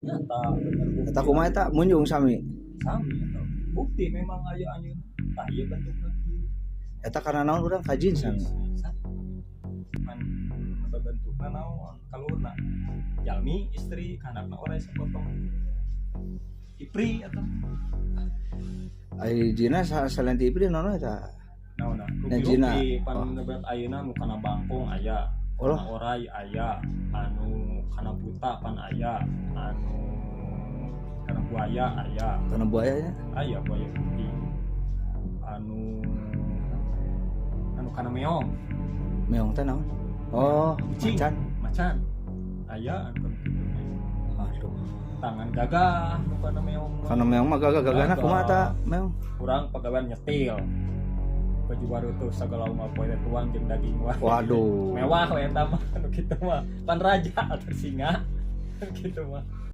Nyata bener bukti. Eta kumaha eta munjung sami? Sami eta. Bukti memang aya anjeunna. Tah, ieu bentukna kieu. Eta karena naon urang ka jin sami? Man bentukna naon kalurna. Jalmi istri kanakna orai sapotong. Ipri atau Ai jinna selain ti Ipri naon eta? Naonna? Nya jinna. Rupi-rupi pan berat ayeuna nu kana bangkong aya. Oh. Kana orai aya, anu kana buta pan aya, anu kana buaya aya. Kana buaya nya? Aya buaya putih. Anu anu kana meong. Meong teh naon? Oh, Kucing. Macan. Macan. Aya anu kana kitu teh. Aduh. Tangan gagah nu kana meong mah. Kana meong mah gagah, gagahna Gagah. Kumaha ta meong? Kurang pagawean nyetil. Baju baru tuh segala unggal poe teh tuang jeung daging wae. Waduh. Mewah we eta mah, anu kitu mah. Pan raja atau singa. Gitu mah.